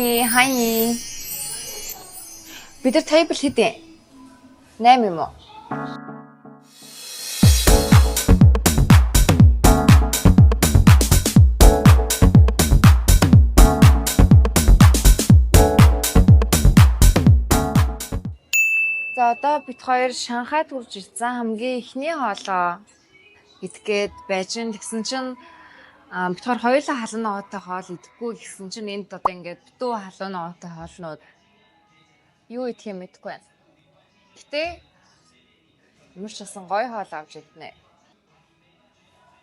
Hi. Бид нар table хэд вэ? 8 юм уу? За, одоо бид хоёр Шанхайд хүрч ирсэн, хамгийн эхний хоолоо идгээд байж гин. Тэгсэн чинь бид хоёр хоёулаа халуун ногоотой хоол идэхгүй гэсэн чинь энд одоо ингээд битүү халуун ногоотой хоолнууд, юу идэх юм мэдэхгүй байна. Гэтэ ямар ч байсан гоё хоол авч иднэ.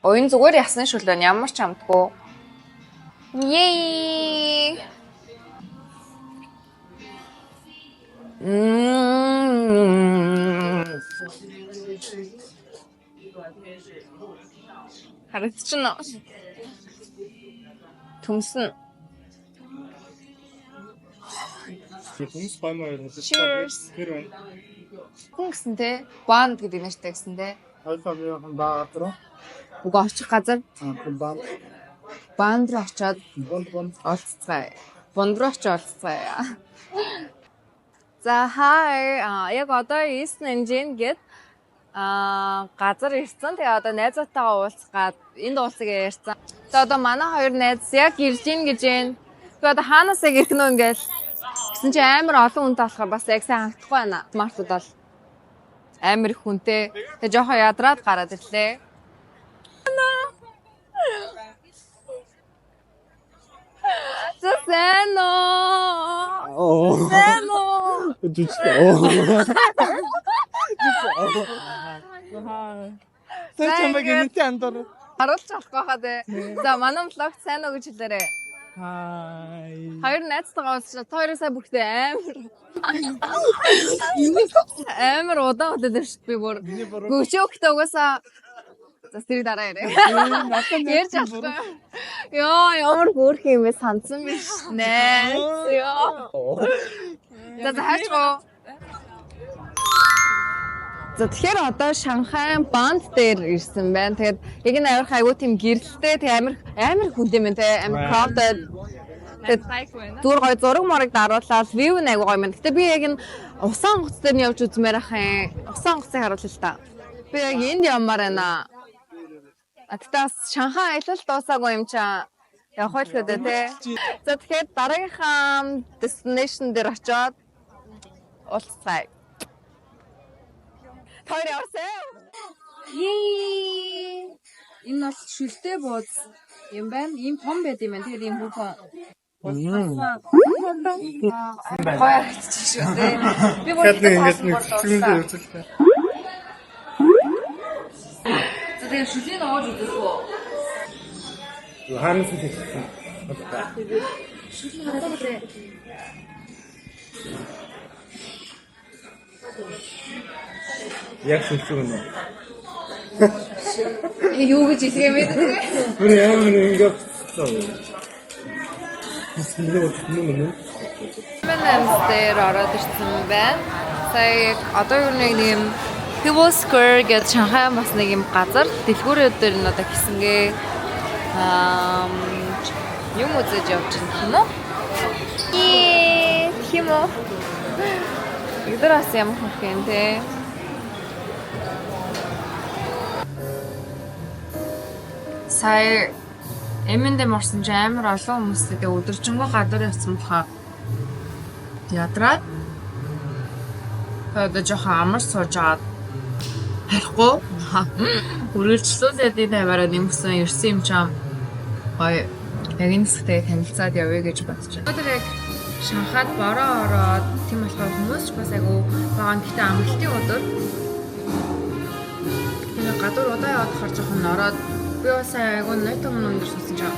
Оюун зүгээр ясны шүл байна. Ямар ч амтгүй. Yay! Мм. Харагдчихна. Төмсөн. Хүмүүс гоймоо хоёр. Cheers. Тэр байна. Хүн гэсэн те. Bund гэдэг нэртэй гэсэн те. Хоёулаа би явах баа газар уу? Үгүй, очих газар. Аа, баа. Bund руу очиод Бонд бонд. олцгаая. Bund руу очиод олцгаая. За, hi. Яг одоо East Nanjing гээд газар ирсэн. Тэгээ одоо найзуудтайгаа уулзах гад энд уулзъя ярьсан. Тэгээ одоо манай хоёр найз яг ирж гин гэж байна. Тэгээ одоо хаанаас яг ирэх нөө ингээл гэсэн чи амар олон хүнтэй болохоор бас яг сайн харагдахгүй байна. Мартууд бол амар их хүнтэй. Тэгээ жоохон ядраад гараад ирлээ. За, сайн уу? Оо. Сайн уу? Жүжиг. Оо. Тэ чамайг энэтэй андуур. Харуулж болохгүй хаа те. За, манай vlog т сайн уу гэж хэлээрэй. Хай. Хоёр найзтайгаа уулзлаа. Та хоёроо сая бүрхтээ амар амар удаан удаад шүү дээ би бүр. Миний буруу. Гөшөөхтэй угаасаа. За, тэр дараа яриа. Надад Ярьж чадахгүй. Йоо, ямар хөөрхөн юм бэ, сандсан биш нэ. Йоо. За за, хайчгаа. За, тэгэхээр одоо Шанхай Bund дээр ирсэн байна. Тэгээд яг энэ авирах айгуу тийм гэрэлтэй, тэг амар амар хүнтэй юм те, амар crowded. Тэгээд зүгээр гоё зураг морог даруулаад view нь айгуу гоё юм. Гэтэ би яг энэ усан онгоц дээр нь явж үзмээр ах юм. Усан онгоцыг харуулъя л та. Би яг энд явмаар байна. А тэгтээ бас Шанхай аялал дуусаагүй юм чаа. Явах байлгүй дээ те. За, тэгэхээр дараагийнхаа destination дээр очиод уулзцгаая. Хоёр явсан. Yay! Энэ бол шүлтэй бууз юм байна. Ийм том байд юм байна. Тэгэхээр ийм хүүхэн гоё харагдчих шүү дээ. Би бүр Тэгэхээр нэг ингэж нэг цэцгэн үзүүлээ. За, тэгээ шүлийг ууж үзэх үү? Хаанаас хэлсэн? Шүл хараад лээ. Яг шүлэг юм уу? Юу гэж хэлэх юм бэ те? Бүр ямар ингэ. Нүг нүг. M&M's дээр ороод ирсэн байна. Сая яг одоо юу нэг юм People Square гэдэг Шанхай бас нэг юм газар дэлгүүрүүд дээр нь одоо гисэнгээ юм үзэж явж байна юм уу? Ее, тийм үү? Эдгээр бас ямар хөрх юм те. Сая M&M орсон чинь амар олон хүмүүстэй, тэгээ өдөржингөө гадуур явсан болохоор ядраад тэгээ одоо жоохон амар сууж агаад харахгүй үргэлжлүүлээд энэ тавиараа нэмсэн ирсэн юм чам гоё яг энэ хэсэгтээ танилцаад явъя гэж бодож байна. Өнөөдөр яг Шанхайд бороо ороод, тийм болохоор хүмүүс ч бас айгу бага. Гэхдээ амралтын өдөр. Тэгээ гадуур удаа яваад болохоор жоохон нороод, би бас сая айгу нойтон өндөр суусан чинь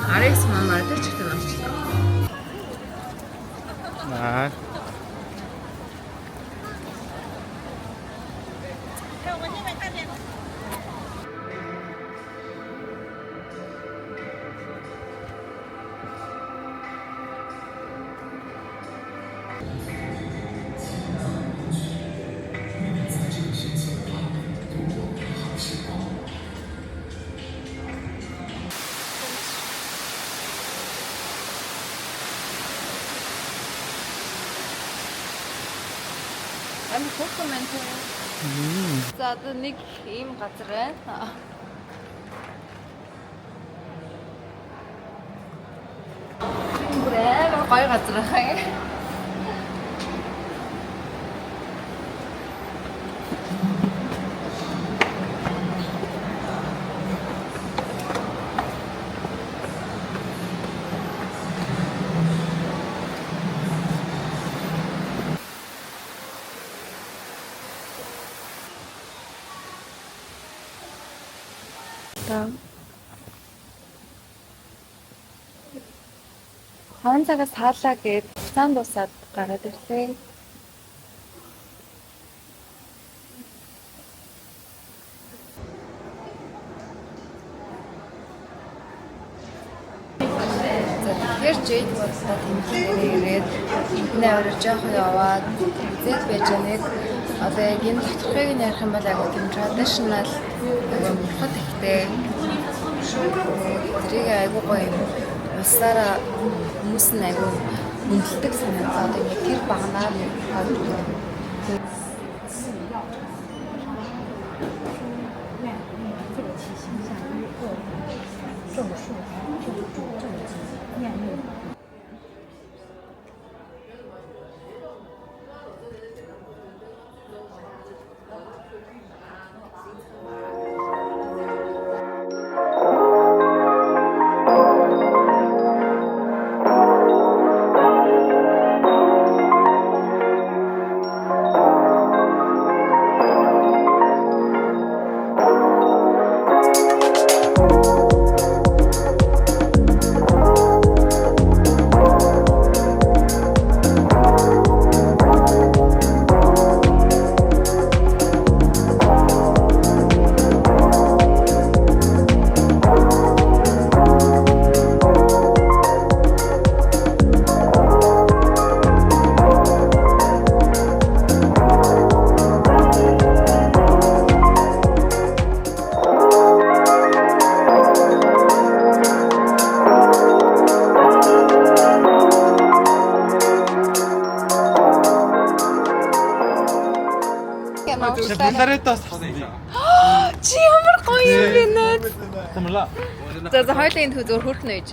19 мамаар тэр чигтээ норчлоо. Аа. Амар хөөрхөн байна те. За одоо нэг ийм газар байна. Бүр амар гоё газар байна. За. 5 цагаас таалаа гээд хугацаанд дуусаад гараад ирлээ. За тэгэхээр Jade World-та тэмдэглэгээ ирээд энэ аваар жоохон яваад үзээд байж нэг одоо яг энэ доторхыг нь ярих юм бол айгуу тийм traditional айгуу мурхад ихтэй. Тэрийг айгуу гоё юм улсаараа хүмүүс нь айгуу хүндэлдэг санагдаа одоо ингэ тэр багнаар нэг хойд. Буларетаас авсан би. Чи ямар гоё юм бэ нэ? Тамла. За за хоёулын энэ зөвөр хөрхнө үйж.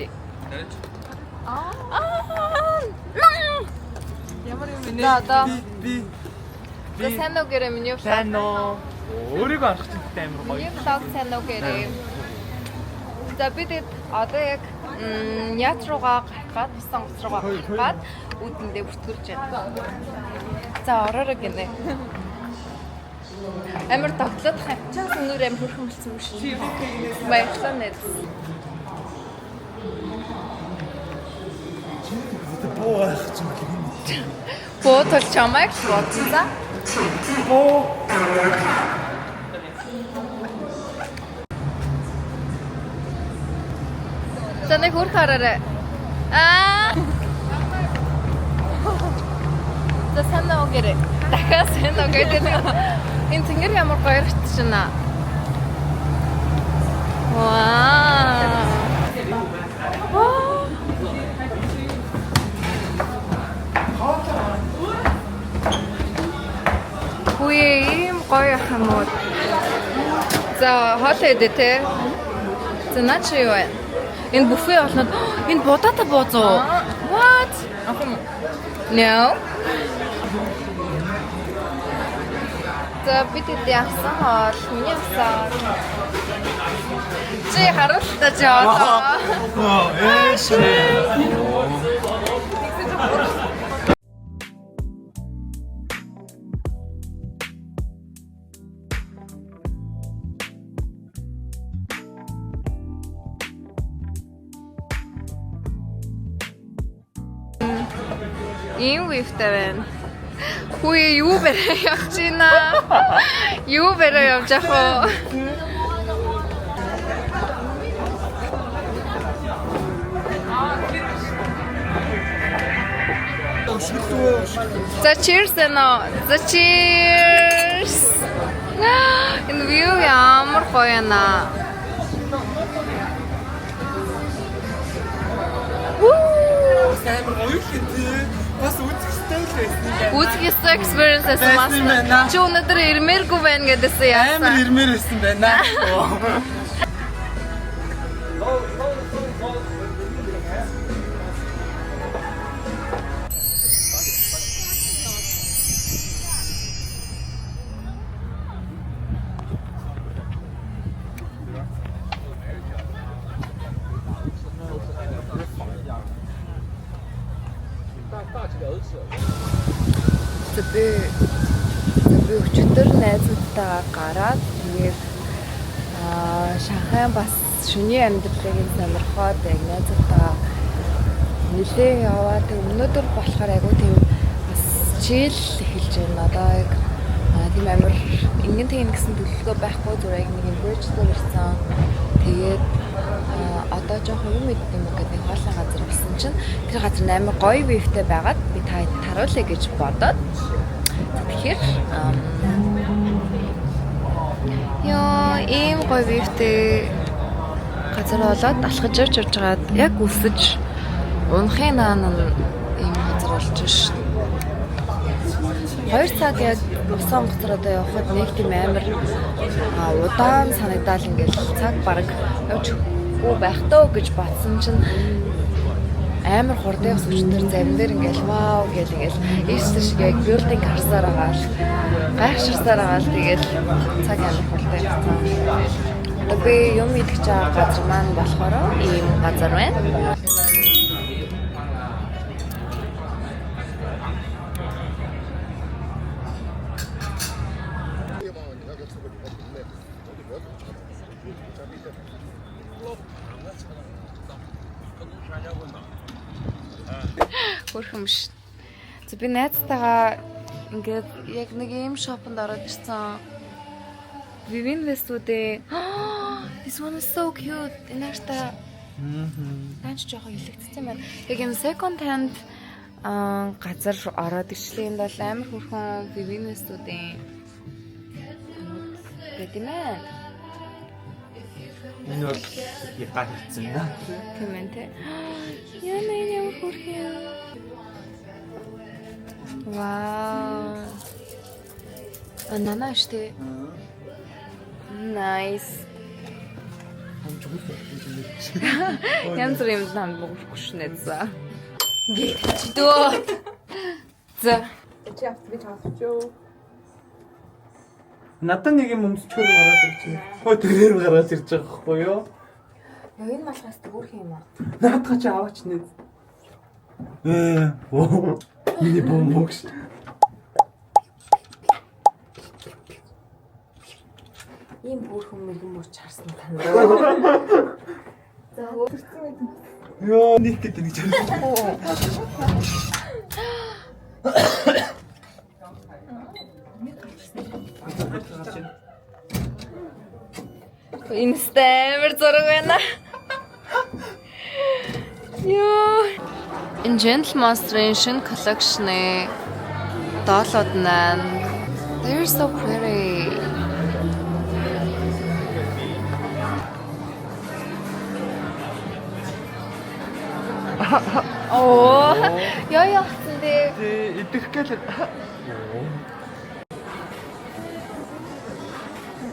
Ямар юм бэ? За одоо Би за сайн уу гэрээ миний vlog. сайн уу? Өөрийгөө харах чинь тэгтээ амар гоё. Миний vlog сайн уу гэрээ. За бид одоо яг яат руугаа гарах гад усан гоц руугаа гарах гад үүдэндээ бүртгүүлж байна. За ороорой гинэ. Амар тоглоод хавчаас нүр амар хөрхөн болсон юм шиг. Баярлалаа найз. Буу гарах чинь юм. Буу тул чамайг л бодсон за. Буу. За нэг хөрх хараарай. Аа. За сайн уу гэрээ. Дахиад сайн уу гэдэг. Энэ тэнгэр ямар гоё гарч байна. Вау. Вау. Үгүй ийм гоё ах юм уу? За хоолоо идэ те. За наа чи юу вэ? Энэ буфе олнод энэ будаатай бууз уу? What? Ах юм уу? No. За бид хэд явсан хоол, миний авсан. Чи харуултаа чи одоо. Оо, ээ. Ийм вифтэй байна. Хүү юу барай явж байна? Юу барай явж ах вэ? За cheers нэ. За cheers. Энэ view ямар гоё яана. Woo! Амар гоё л юм тий. Бас үзэх хэрэгтэй л байсан юм байна. Үүсэх ёстой experience байсан Байсан юм байна. Чи өнөөдөр ирмээргүй байна гэдээсэн яасан. Амар ирмээр байсан байна. За би өчигдөр найзуудтайгаа гараад тэгээд Шанхай бас шөнийн амьдралыг нь сонирхоод яг найзуудтайгаа нэлээ яваа. Тэг өнөөдөр болохоор айгуу тийм бас chill эхэлж байна. Одоо яг тийм амар ингэн тэгнэ гэсэн төлөвлөгөө байхгүй, зүгээр яг нэг юм bridge дээр ирсэн. Тэгээд одоо жоохон юм идэх юм гэдэг нэг хоолны газар болсон чинь тэр газар нь амар гоё view тэй байгаад би та таруулъя гэж бодоод. Тэгэхээр ёо, ийм гоё view тэй газар болоод алхаж явж явж байгаад яг үсэж унахын наан нь ийм газар болж ш. 2 цаг яг усан онгоцоор одоо явхад нэг тийм амар удаан санагдаал, ингээл цаг бараг явж өгөхгүй байх тоо гэж бодсон чинь амар хурдан явсан өчтөр завин дээр ингээл вау гэл ингээл ийш тийш яг building харсаар байгаа л, гайхширсаар байгаа л, тэгэл цаг амар хурдан явсан. Одоо би юм идэх байгаа газар маань болохоор ийм газар байна. Хөрхөм ш. За, би найзтайгаа ингээд яг нэг ийм shop онд ороод ирсэн. Vivienne Westwood-ийн. This one is so cute. Энэ харта. Наач жоохон илэгдсэн байна. Яг юм second hand газар ороод ирлээ. Энд бол амар хөөрхөн Vivienne Westwood-ийн байт юм аа. Энэ бол яга хийцэн да. Тийм ээ тий. Яна, энэ ямар хөөрхөн юм. Вау. А нана штэ. Nice. Янз бүрийн юм нам өгөхгүй шнэ за. Ингээд чидөө. За. Чи авт би авчих. Надад нэг юм өмсчгөр гараад ирж байна. Хөө, тэрээр гараад ирж байгаа байхгүй юу? Яа, энэ малгаас хөөрхөн юм аа. Наадах чи аваач нэ. Оо. Миний бомбогш. Ийм хөөрхөн мэрэгэн мөрч харсан танд. Йоо, нэг гэдэг нэг чарсан. Инста амар зураг байна. Йоо. Энэ Gentle Monster-ын шинэ collection-ы doll ууд маань. They're so pretty. Оо, яа яасан бэ? Тэ идэх гээл.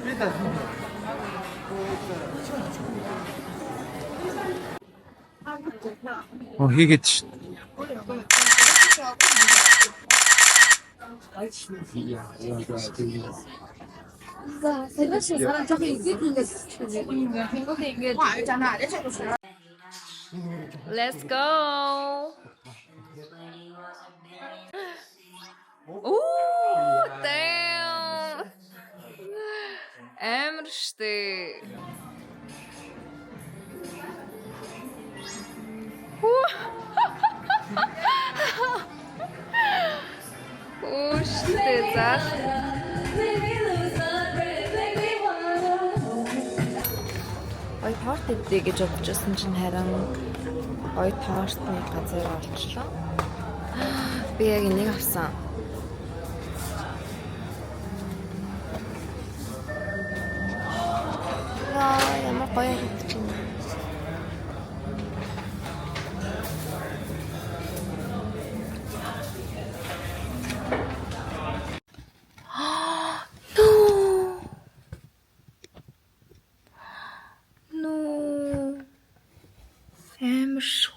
Би та. Оо, хийгээд ш. Let's go. Ooh, damn. Амар штэ. Хүү. Оо штэ за. Гоё торт идье гэж бодчихсон чинь харин гоё тортны газар олчлоо. Би яг энийг авсан. Ваа, ямар гоё харагдаж байна.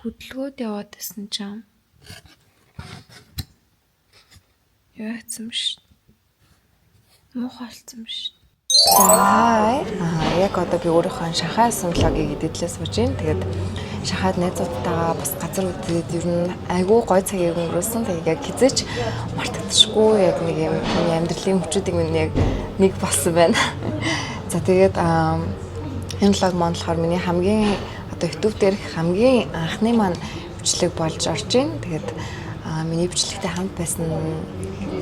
Хөдөлгөөд яваад байсан чинь юу яатсан биш. Муухай болсон биш. За, хай. Яг одоо би өөрийнхөө Шанхай асан vlog ыг эдэдлээ сууж байна. Тэгээд Шанхайд найзуудтайгаа бас газар үзээд, ер нь айгүй гоё цагийг өнгөрөөсөн. Тэгээд яг хэзээ ч мартагдчихгүй яг нэг юм миний амьдралын мөчүүдийг минь яг нэг болсон байна. За, тэгээд энэ vlog маань болохоор миний хамгийн одоо YouTube дээрх хамгийн анхны маань бичлэг болж орж байна. Тэгээд миний бичлэгтэй хамт байсан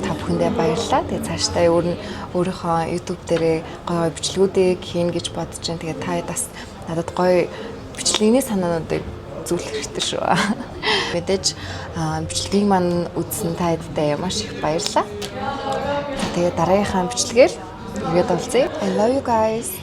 та бүхэндээ баярлалаа. Тэгээд цаашдаа өөр нь өөрийнхөө YouTube дээрээ гоё гоё бичлэгүүдийг хийнэ гэж бодож байна. Тэгээд та бас надад гоё бичлэгний санаануудыг зөвлөх хэрэгтэй шүү. Мэдээж бичлэгийг маань үзсэн та хэдтэй маш их баярлалаа. Тэгээд дараагийнхаа бичлэгээр ирээд уулзъя. I love you guys.